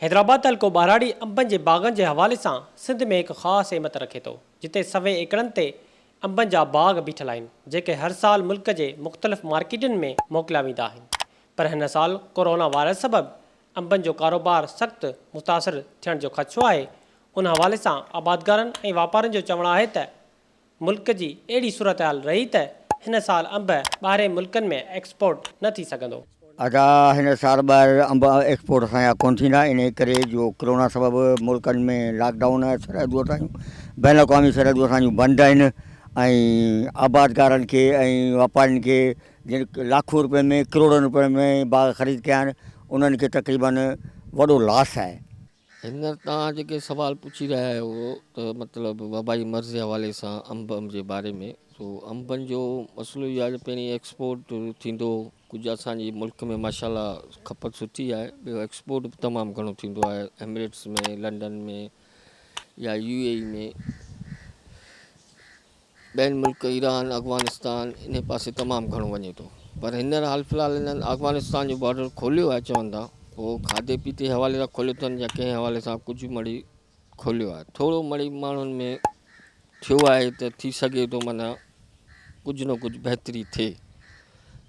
حيدرآباد تعلقو ٻهراڙي انبن جي باغن جي حوالي سان سنڌ ۾ هڪ خاص اهميت رکي ٿو، جتي سوين ايڪڙن تي انبن جا باغ بيٺل آهن، جيڪي هر سال ملڪ جي مختلف مارڪيٽن ۾ موڪليا ويندا آهن، پر هن سال ڪورونا وائرس سبب انبن جو ڪاروبار سخت متاثر ٿيڻ جو خدشو آهي، ان حوالي سان آبادگارن ۽ واپارين جو چوڻ آهي ته ملڪ جي اهڙي صورتحال رهي ته هن سال انب ٻاهرين ملڪن ۾ ايڪسپورٽ نه ٿي سگهندو. ادا هن سال ٻاهر انب ايڪسپورٽ اسان جا ڪونه ٿيندا انهي ڪري جو ڪرونا سبب ملڪن ۾ لاڪ ڊائون آهي سرحدون اسان جون بين الاقوامي سرحدون اسان جون بند آهن ۽ آبادگارن کي ۽ واپارين کي جن لاکون روپين ۾ ڪروڙن روپين ۾ باغ خريد ڪيا آهن انهن کي تقريبن وڏو لاس آهي. هينئر توهان جيڪي سوال پڇي رهيا آهيو ته مطلب وبائي مرض جي حوالي سان انب انب جي باري ۾ سو انبن جو مسئلو اهو آهي ته پهرين ايڪسپورٽ ٿيندو هو ڪجهه اسان جي ملڪ ۾ ماشاء الله کپت سٺي آهي ٻيو ايڪسپورٽ به تمام گهڻو ٿيندو آهي ايمريٽس ۾ لنڊن ۾ يا يو اي اي ۾ ٻين ملڪ ايران، افغانستان انهي پاسي تمام گهڻو وڃي ٿو پر هينئر حال في الحال هنن افغانستان جو بارڊر کوليو آهي چون ٿا پوء کاڌي پيتي جي حوالي سان کوليو اٿن يا ڪنهن حوالي سان ڪجهه مڙئي کوليو آهي ٿورو مڙئي ماڻهن ۾ ٿيو آهي ته ٿي سگهي ٿو معنيٰ ڪجهه نه ڪجهه بهتري ٿئي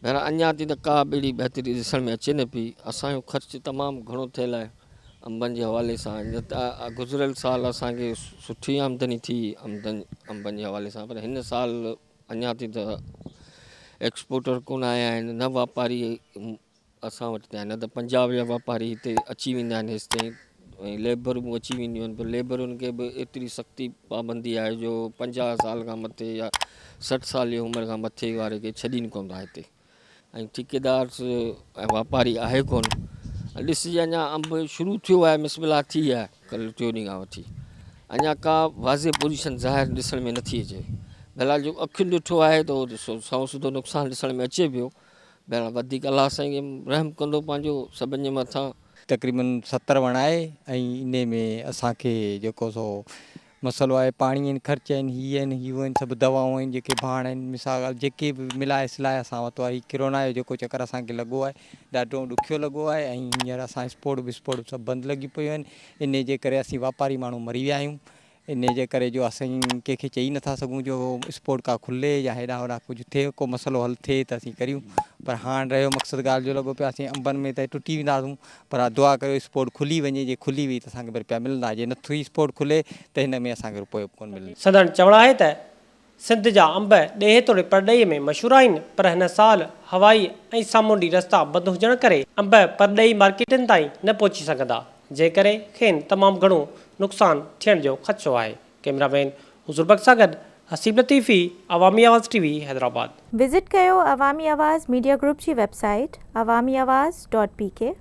بهرحال اڃا تائين ته ڪا به اهڙي بهتري ڏسڻ ۾ اچي نه پئي. اسان جو خرچ تمام گهڻو ٿيل آهي انبن جي حوالي سان نه ته گذريل سال اسان کي سٺي آمدني ٿي آمدن انبن جي حوالي سان پر هن سال اڃا تائين ته ايڪسپورٽر ڪونه آيا آهن نه واپاري اسان وٽ ٿيا آهن نه ته پنجاب جا واپاري هتي اچي ويندا آهن هيستائين ۽ ليبر به اچي وينديون آهن پر ليبرن کي به ايتري سختي پابندي آهي جو 50 سال کان مٿي يا 60 سال جي عمر کان مٿي واري کي ڇڏين ڪونه ٿا هتي ۽ ٺيڪيدار ۽ واپاري آهي ڪونه ڏسجي اڃا انب شروع ٿيو آهي بسم الله ٿي آهي ڪل ٽيون ڏينهن کان وٺي اڃا ڪا واضح پوزيشن ظاهر ڏسڻ ۾ نٿي اچي بهرحال جو اکين ڏٺو آهي ته سنئون سڌو نقصان ڏسڻ ۾ اچي پيو بهرحال وڌيڪ الله سائين رحم ڪندو پنهنجو سڀن جي مٿان. تقريبن 70 وڻ آهي ۽ انهي ۾ اسان کي جيڪو سو مسئلو آهي پاڻي آهن خرچ آهن هي آهن هي آهن سڀ دوائون آهن جيڪي ڀاڻ آهن مثال ڳالهه جيڪي به ملائي سلائي اسان ورتو آهي هي ڪرونا جو جيڪو چڪر اسان کي لڳو آهي ڏاڍو ڏکيو لڳو آهي ۽ هينئر اسان اسپورٽ وسپورٽ سڀ بند لڳي پيون آهن انهي جي ڪري اسين واپاري ماڻهو مري ويا آهيون انهيء جي ڪري جو اسين ڪنهن کي چئي نٿا سگهون جو اسپورٽ ڪا کلي يا هيڏانهن هوڏانهن ڪجهه ٿئي ڪو مسئلو حل ٿئي ته اسين ڪريون پر هاڻ رهيو مقصد ڳالهه جو لڳو پيو اسين انبن ۾ ته ٽٽي وينداسون پر دعا ڪريو اسپورٽ کلي وڃي جي کلي وئي ته اسان کي به رپيا ملندا جي نٿي اسپورٽ کلي ته هن ۾ اسان کي رپيو به ڪونه ملندو. سندن چوڻ آهي ته سنڌ جا انب ڏيهه توڙي پرڏيهه ۾ مشهور آهن پر هن سال هوائي ۽ سامونڊي رستا بند هجڻ ڪري انب پرڏيهي مارڪيٽن تائين نه پهچي سگهندا جنهن ڪري کين تمام گهڻو نقصان ٿيڻ جو خدشو آهي. ڪئميرا مين حضور بخش سان گڏ Haseeb Latifi, Awami Awaz T V, Hyderabad. Visit ڪيو عوامي آواز ميڊيا گروپ جي web site Awami Awaz dot P K.